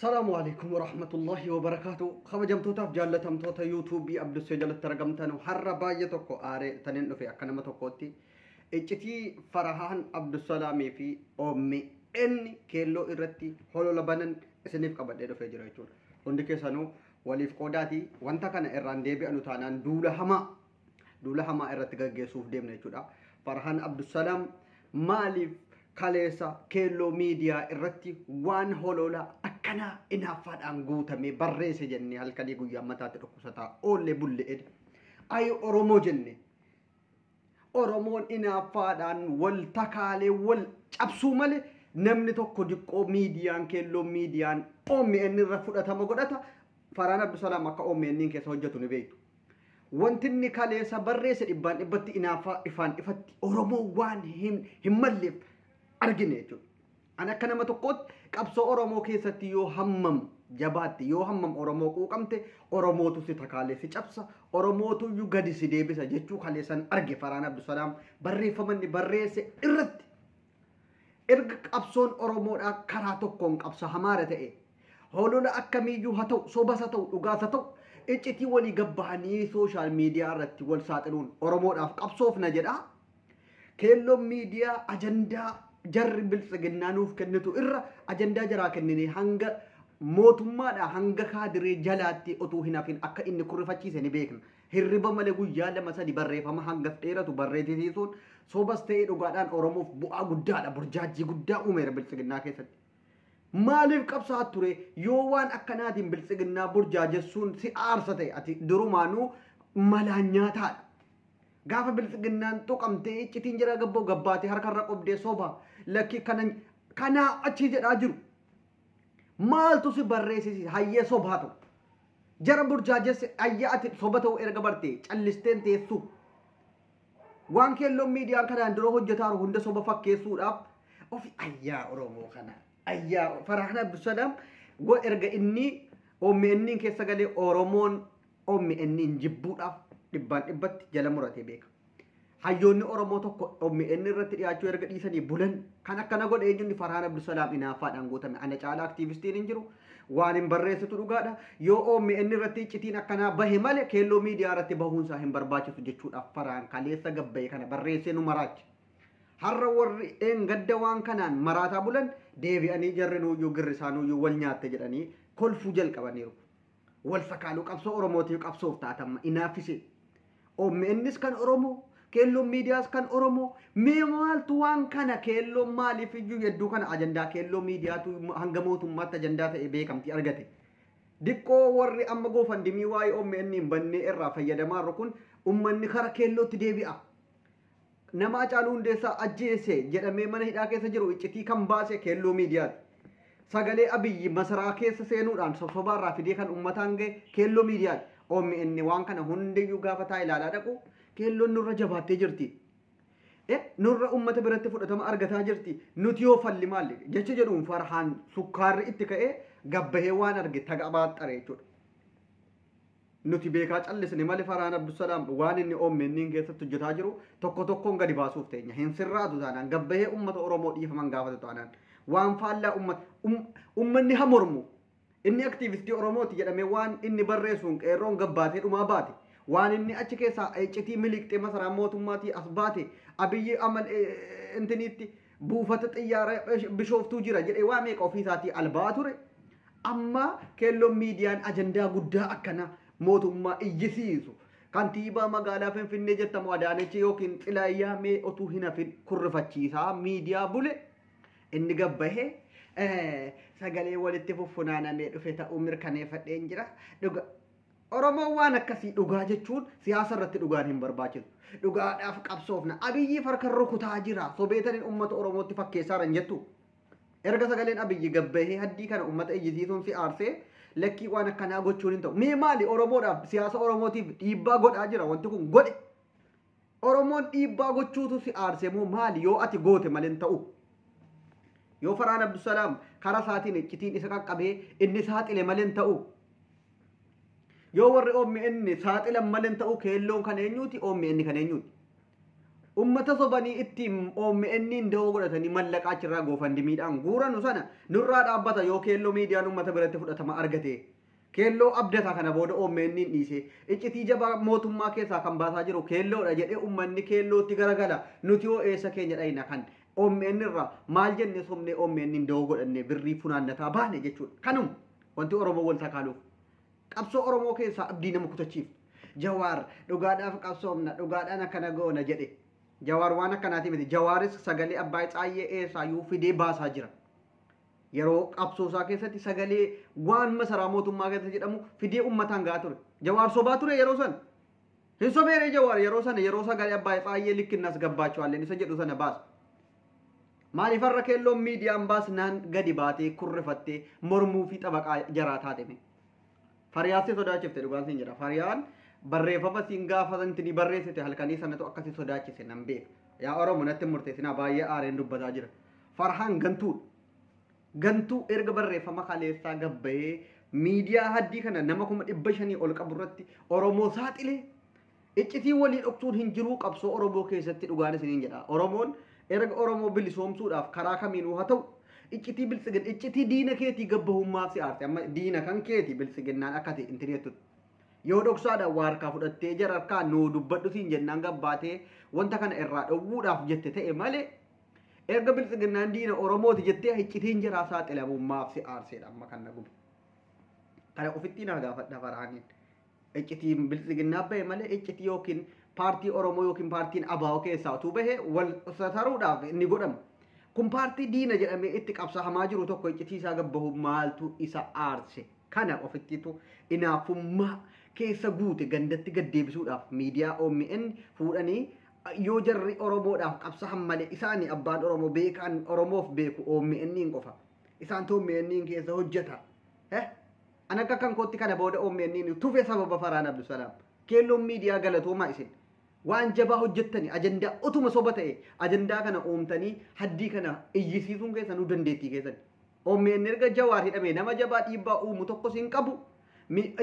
Salaamu alaikum warahmatullahi wabarakaatu. Kabajamtootaaf jaallatamtoota yuutuubii Abdussee jalatti argamtan, har'a baay'ee tokko aaree taniin dhufe. Akka nama tokkootti iccitii Farahaan Abdusalaamii fi OMN keelloo irratti holola banan isiniif qabadhee dhufee jira jechuudha. Hundi keessanuu waliif qoodaatii wanta kana irraan deebi'anu taanaan duula hamaa irratti gaggeessuuf deemna jechuudha. Farahaan Abdusalaam maaliif kaleessa keelloo miidiyaa irratti waan holola akkanaa inaaffaadhaan guutamee barreesse jennee halkanii guyyaa mataatti dhukkubsataa oollee bulle eda. Ayi Oromoo jenne. Oromoon inaaffaadhaan wal takaalee wal cabsuu malee namni tokko diqqoo miidiyaan keelloo miidiyaan OMN irra fudhatama godhata. Farhaan Abdusalaam akka OMN keessa hojjetu ni beektu. Wanti inni kaleessa barreesse dhibbaan dhibbatti inaaffaa ifaan ifatti Oromoo waan hin malleef argine jechuudha. Ani akka nama tokkootti qabsoo Oromoo keessatti yoo hammam jabaatte, yoo hammam Oromoo quuqamte, Oromootu si takaalee si cabsa, Oromootu iyyuu gadi si deebisa jechuu kaleessan arge Farhaan Abdusalaam barreeffama inni barreesse irratti. Erga qabsoon Oromoodhaa karaa tokkoon qabsa hamaara ta'e, holola akkamiiyyuu haa ta'u, sobas haa ta'u, dhugaas haa ta'u, iccitii walii gabbahanii social media irratti wal saaxiluun Oromoodhaaf qabsoofna jedha. Keelloon miidiyaa ajandaa jarri biltsiginnaa nuuf kennitu irra ajandaa jaraa kenninee hanga mootummaadhaa hanga kaadiree jalaatti otuu hin hafin akka inni kurrifachiise ni beekna. Hirriba malee guyyaa 2-3 barreeffama hangas dheeratu barreessisiisuun sobas ta'ee dhugaadhaan Oromoof bu'aa guddaadha, burjaajii guddaa uumeera biltsiginnaa keessatti. Maaliif qabsaa ture yoo waan akkanaatiin biltsiginnaa burjaajessuun si aarsa ta'e? Ati durumaanuu malaan nyaataadha. Gaafa biltsiginnaan tuqamtee iccitiin jira gabboo gabbaatee harkarra qobdee soba lakki kana kanaa achi jedhaa jiru. Maaltu si barreessisi? Hayyee, sobaa ta'u? Jara burjaajesse ayyaa ati soba ta'uu erga barte callisteen teessu. Waan keelloon miidiyaan kanaan dura hojjetaaru hunda soba fakkeessuudhaaf ofi ayyaa Oromoo kana. Ayyaa Farhaan Abdusalaam erga inni OMN keessa galee Oromoon OMN jibbuudhaaf dhibbaan dhibbatti jala muratee beeka. Hayyoonni Oromoo tokko OMN irratti dhiyaachuu erga dhiisanii bulan kan akkana godhe eenyuun? Farhaan Abdusalaam inaaffaadhaan guutame. Ana caalaa aktiivistiin hin jiru. Waan hin barreessitu dhugaadha. Yoo OMN irratti iccitiin akkanaa bahe malee keelloo miidiyaa irratti bahuunsaa hin barbaachisu jechuudhaaf Farhaan kaleessa gabbaye kana barreessee nu maraache. Har'a warri gadda waan kanaan maraataa bulan deebi'anii jarri nuyyuu girri isaanuyyuu wal nyaatte jedhanii kolfuu jalqabaniiru. Wal sakaaluu qabsoo Oromootiif qabsoof taatamma inaaffise. OMNs kan Oromoo, keelloon miidiyaas kan Oromoo. Mee maaltu waan kana keelloon maaliif iyyuu hedduu kana ajandaa keelloo miidiyaatu hanga mootummaatti ajandaa ta'e beekamtii argate? Diqqoo warri amma GoFundMe waa'ee OMN hin bannee irraa fayyadamaa jiru kun uummanni kara keellootti deebi'a. Nama Hacaaluu Hundeessaa ajjeese jedhamee mana hidhaa keessa jiru iccitii kan baase keelloo miidiyaati. Sagalee Abiyyi masaraa keessa seenuudhaan sosobaarraa fidee kan uummataan gahe keelloo miidiyaati. OMN waan kana hundiyyuu gaafa taa ilaalaa dhaqu keelloon nurra jabaattee jirti. Nurra uummata biratti fudhatama argataa jirti. Nuti yoo falli maali? Jecha jedhuun Farhaan sukkaarri itti ka'ee gabbahee waan arge tagabaaxxare jechuudha. Nuti beekaa callisne malee Farhaan Abdusalaam waan inni OMN keessatti hojjetaa jiru tokko tokkoon gadi baasuuf teenya. Hin sirraatu taanaan, gabbahee uummata Oromoo dhiifaman gaafatu taanaan, waan faallaa uummata uummanni haa mormu. Inni aktiivistii Oromooti jedhamee waan inni barreessuun qeerroon gabbaatee dhumaa baate. Waan inni achi keessaa iccitii miliqxee masaraa mootummaatii as baate, Abiyyi amal intiniitti buufata xiyyaara Bishooftuu jira jedhee waa meeqa ofiisaatii albaa ture. Amma keelloon miidiyaan ajandaa guddaa akkana mootummaa iyyisiisu. Kantiibaa magaalaa Finfinnee jettamu Adaanechi yookiin Xilaayyaa mee otuu hin hafin kurrifachiisaa miidiyaa bule. Inni gabbahee sagalee walitti fuffunaanamee dhufe ta'uu mirkaneeffadheen jira. Dhuga Oromoon waan akkasii dhugaa jechuun siyaasa irratti dhugaan hin barbaachisu. Dhugaadhaaf qabsoofna. Abiyyi harka rukutaa jira. Sobeetaniin uummata Oromootti fakkeessaa jiran jettu. Erga sagaleen Abiyyi gabbahee haddii kana uummata iyyisiisuun si aarsee, lakkii waan akkanaa gochuun hin ta'u. Mee maali Oromoodhaaf, siyaasa Oromootiif dhiibbaa godhaa jira wanti kun godhe? Oromoon dhiibbaa gochuutu si aarsee moo maali yoo ati goote malee hin ta'u? Yoo Farhaan Abdusalaam karaa isaatiin iccitiin isa qaqqabee inni saaxile malee hin ta'u. Yoo warri OMN saaxilan malee hin ta'u. Keelloon kan eenyuuti? OMN kan eenyuuti? Ummata sobanii ittiin OMN da'oo godhatanii mallaqaa achirraa goofandimiidhaan guuranu sana nurraa dhaabbata yoo keelloo miidiyaan ummata biratti fudhatama argate. Keelloo abdataa kana booda OMN dhiise iccitii jabaa mootummaa keessaa kan baasaa jiru keelloodha jedhee ummanni keellootti garagala. Nuti hoo eessa keenya dhayina kan OMN irraa maal jenne somnee OMN da'oo godhannee birrii funaannataa baane jechuudha. Kanuma wanti Oromoo wal takaaluuf qabsoo Oromoo keessaa abdii nama kutachiif. Jawaar dhugaadhaaf qabsoomna dhugaadhaan akkana goona jedhe. Jawaar waan akkanaati miti. Jawaaris sagalee Abbaa Tsaayyee eessaayyuu fidee baasaa jira. Yeroo qabsoo isaa keessatti sagalee waan masaraa mootummaa keessatti jedhamu fidee uummataan gahaa ture. Jawaar sobaa ture yeroo sana. Hin sobeeree Jawaar yeroo sana yeroo sagalee Abbaa Tsaayyee likkinnas gabbaachuwalleen isa jedhu sana baasa. Maaliif har'a keelloon miidiyaan baasnaan gadi baatee kurrifattee mormuu fi xabaqaa jaraa taate mee? Fariyaas sodaachifte dhugaan siin jedha. Fariyaan barreeffama siin gaafatantini barreessite halkanii sanatu akkasi sodaachise nan beeka. Yaa Oromoo natti murteessinaa baay'ee aareen dubbataa jira. Farhaan gantuudha. Gantuu erga barreeffama kaleessaa gabbayee miidiyaa haddii kana nama 500,000 ol qabu irratti Oromoo saaxilee iccitii walii dhoksuun hin jiruu qabsoo Oromoo keessatti dhugaan isiniin jedha. Oromoon erga Oromoo bilisoomsuudhaaf karaa kamiinuu haa ta'u iccitii bilsigin iccitii diina keetii gabbahummaaf si aarte. Amma diina kan keetii bilsiginnaan akka ta'e intini jettutti. Yoo dhoksaadhaan waa harkaa fudhattee jara harkaa nuu dubbadhu siin jennaan gabbaatee wanta kana irraa dhowwuudhaaf jette ta'e malee erga bilsiginnaan diina Oromooti jettee iccitiin jaraa saaxilamummaaf si aarseedha amma kan na gube. Kana ofitti naa gaafadha Farhaaniin. Iccitiin bilsiginnaa bahe malee iccitii yookiin paartii Oromoo yookiin paartiin ABO keessaa utuu bahe wal sataruudhaaf inni godhama. Kun paartii diina jedhamee itti qabsaamaa jiru tokko iccitii isaa gabbahu maaltu isa aarse? Kana ofittiitu inaafummaa keessa guute gandatti gaddeebisuudhaaf miidiyaa OMN fuudhanii yoo jarri Oromoodhaaf qabsaahan malee isaanii abbaan Oromoo beekaan Oromoof beeku OMN hin qofa. Isaantu OMN keessa hojjeta. An akka kan kootti kana booda OMN tufe sababa Farhaan Abdusalaam. Keelloon miidiyaa galatoomaa isin. Waan jabaa hojjettani ajandaa utuma soba ta'e ajandaa kana oomtanii haddii kana iyyisiisuun keessanuu dandeettii keessan. OMN erga Jawaar hidhamee nama jabaa dhiibbaa uumu tokkos hin qabu.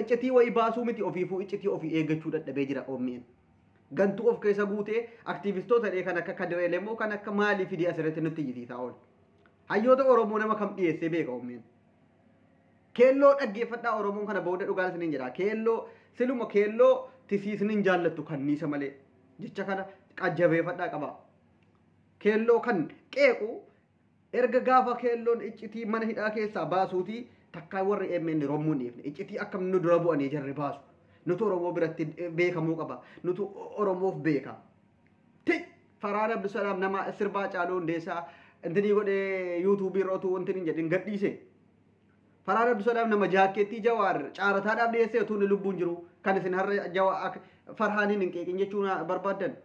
Iccitii wayii baasuu miti ofiifuu iccitii ofii eeggachuu dadhabee jira OMN. Gantuu of keessa guutee aktiivistoota kan akka Kadiree Lemoo kan akka maalii fidee asirratti nutti iyyisiisaa oolu. Hayyoota Oromoo nama kam dhiyeessee beeka OMN. Keelloo dhaggeeffadhaa Oromoon kana booda dhugaan isiniin jedha. Keelloo siluma keelloo tisiisniin jaallattu kanniisa malee. Jecha kana qajjabeeffadhaa qaba. Keelloo kan qeequ erga gaafa keelloon iccitii mana hidhaa keessaa baasuutii takkaa warri MN rommuun dhiifne. Iccitii akkam nu dura bu'anii jarri baasu. Nutu Oromoo biratti beekamuu qaba. Nutu Oromoof beeka. Ti Farhaan Abdusalaam nama sirbaa Caaluu Hundeessaa intinii godhee yuutuubii irra utuu intinii jedhin gadhiise. Farhaan Abdusalaam nama jaakkeettii Jawaar caarataadhaaf dhiyeessee utuu inni lubbuun jiru kan isin har'a Jawaar Farhaaniin hin qeeqin jechuun barbaaddan.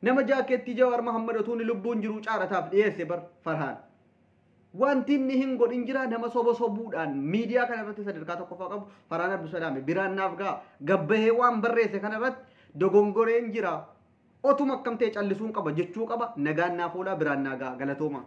Nama jaakkeettii Jawaar Mahammad utuu inni lubbuun jiru caarataaf dhiyeesse bar Farhaan. Wanti inni hin godhin jira nama soba sobuudhaan miidiyaa kana irratti sadarkaa tokkoffaa qabu Farhaan Abdusalaam biraan naaf ga'a. Gabbahee waan barreesse kana irratti dogongoreen jira. Otuma akkam ta'e callisuun qaba jechuu qaba. Nagaan naaf oolaa biraan naa ga'a. Galatooma.